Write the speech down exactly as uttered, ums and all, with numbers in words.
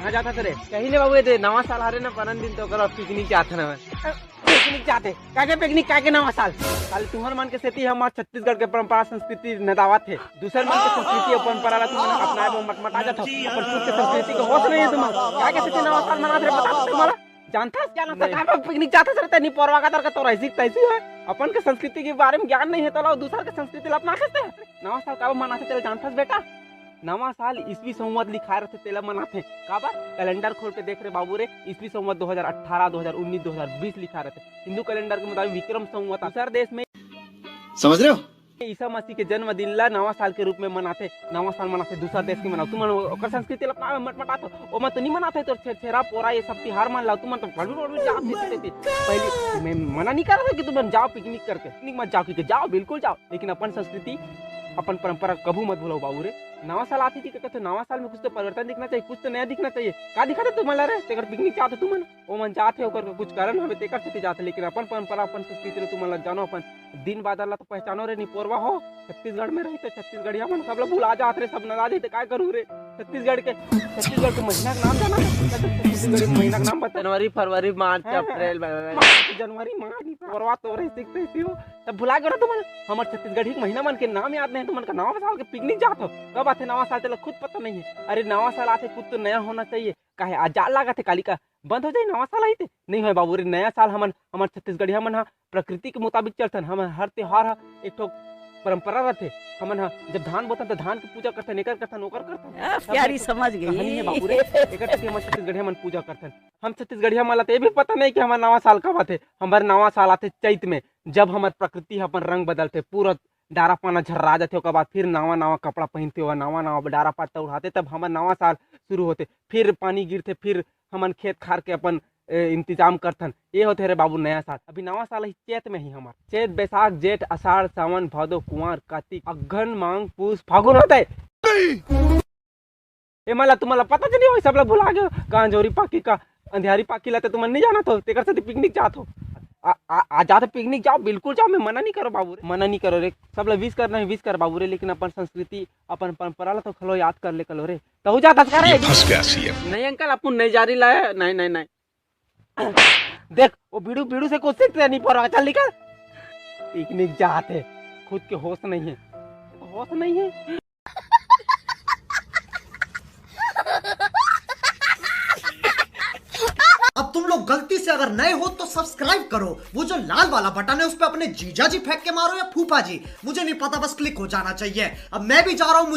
कहाँ जात हस रे? कहीं नहीं बाबू, ये दे नवा साल हरे ना, पनन दिन तो करो, पिकनिक जात हन। पिकनिक जात हस? काके पिकनिक, काके नवा साल? साले तुम्हर मन के सेती हमार छत्तीसगढ़ के परंपरा संस्कृति नदावत हे। दूसर मन के संस्कृति अउ परंपरा ला तुमन अपनाए बर मटमटा जात हो। अपन खुद के संस्कृति के होश नहीं है तुम्हर। काके सेती नवा साल मनात हरे, बता तो तुम्हर। जानत हस क्या ना, नहीं। सरकार में पिकनिक जात हस रे, तेनी पोरवा का तरह का तोर ऐसी तैसी है। अपन के संस्कृति के बारे में ज्ञान नहीं है, तो ला दूसर के संस्कृति ला अपनात हस ते। नवा साल काबर मनाथे तेला जानत हस बेटा? नवा साल ईस्वी संवत लिखाए रथे, तेला मनाथे। काबर? कैलेंडर खोल के देख रे बाबू रे, ईस्वी संवत दो हज़ार अठारह, दो हज़ार उन्नीस, दो हज़ार बीस लिखाए रथे। हिंदू कैलेंडर के मुताबिक विक्रम संवत। दूसर देश में समझ रहे हो? ईसा मसीह के जन्मदिन ला नवा साल के रूप में मनाथे। नवा साल मनाथे, दूसर देश के मनाओ। तुमन ओकर संस्कृति ला अपना मटमटात हो। ओमन तो नहीं मनाथे, तोर छेरछेरा, पोरा, ये सब तिहार मन ला तुमन तो बड़ बड़ जात देते थे। पहले मैं मना नहीं कर रहा था कि तुमन जाओ पिकनिक करके, पिकनिक मत जाओ, क्योंकि जाओ, बिल्कुल जाओ, लेकिन अपन संस्कृति, अपन परंपरा कभू मत भूलो बाबू रे। नवा साल आथे जी, का कहथे, नवा साल में कुछ तो परिवर्तन दिखना चाहिए, कुछ तो नया दिखना चाहिए। का दिखा दे तुमन ला रे? तेकर पिकनिक जात हो तुमन, ओमन जात हे, ओकर कुछ कारण हवे, तेकर सेती जात हे, लेकिन अपन परंपरा, अपन संस्कृति ला तुमन ला जानो, अपन दिन बादर ला तो पहचानो रे, निपोरवा हो। छत्तीसगढ़ में रही तो छत्तीसगढ़िया मन सब ला भुला जात रे, सब नदा जाते, काय करू रे? छत्तीसगढ़ के, छत्तीसगढ़ के महीना का नाम जाना है? छत्तीसगढ़ के महीना का नाम बता। जनवरी, फरवरी, मार्च, हाँ, हाँ। अप्रैल, मई, मई। मार्च, जनवरी, मार्च, फरवरी तो रही सीखते ही हो। तब भुला गए ना तुमन, हमर छत्तीसगढ़ी के महीना मन के नाम याद नहीं, तुमन का नवा साल के पिकनिक जात हो। कब आथे नवा साल, तेला खुद पता नहीं है। अरे नवा साल आथे, कुछ तो नया होना चाहिए। काहे आज जाड़ लागत हे, काली का बंद हो जाई, नवा साल आही ते? नहीं होय बाबू रे, नया साल हमन, हमर छत्तीसगढ़िया मन ह प्रकृति के मुताबिक चलथन। हमन हर त्योहार ह एक ठो परंपरा रथे। हमन ह जब धान बोथन त धान के पूजा करथन, एकर करथन, ओकर करथन। आ, सब प्यारी एक ठो समझ गई। कहानी है बाबू रे, एकर सेती हमन छत्तीसगढ़िया मन पूजा करथन। हम छत्तीसगढ़िया मन ला त ये भी पता नहीं कि हमर नवा साल कब आथे। हमर नवा साल आथे चैत में, जब हमर प्रकृति ह अपन रंग बदलथे, पूरा डारा पाना झर्रा जाथे, ओकर बाद फिर नवा नवा कपड़ा पहिनथे, ओकर नवा नवा डारा पत्ता उड़ाथे, तब हमर नवा साल शुरू होथे। फिर पानी गिरथे, फिर हमन खेत खार के अपन ए, इंतजाम करथन। ये होथे रे बाबू नया साल। अभी नवा साल ही चैत में ही हमर, चैत, बैसाख, जेठ, आषाढ़, सावन, भादो, कुंवार, कार्तिक, अगहन, मांग, पूस, फागुन होथे। ए मला तुम्हाला पता नहीं हो, सब ला भुला गए। कहाँ जोरी पाकी का अंधियारी पाकी ला तो तुमन नहीं जानत हो, तेकर सेती पिकनिक जात हो। आ, आ, आ जात हो पिकनिक, जाओ, बिल्कुल जाओ, मैं मना नहीं करो बाबू रे, मना नहीं करो रे। सब ला विश करना है, विश कर बाबू रे, लेकिन अपन संस्कृति, अपन परंपरा ला तो खलो याद कर ले कलो रे। तहु जात हस का रे? ये फंस गया सीएम। नहीं अंकल, अपन नहीं जा रही ला, नहीं, नहीं, नहीं। देख, वो बीड़ू, बीड़ू से कुछ सीखते नहीं, पर चल निकल। पिकनिक जात हे, खुद के होश नहीं है, होश नहीं है। अब तुम लोग गलती से अगर नए हो तो सब्सक्राइब करो, वो जो लाल वाला बटन है उस पर अपने जीजा जी फेंक के मारो या फूफा जी, मुझे नहीं पता, बस क्लिक हो जाना चाहिए। अब मैं भी जा रहा हूँ।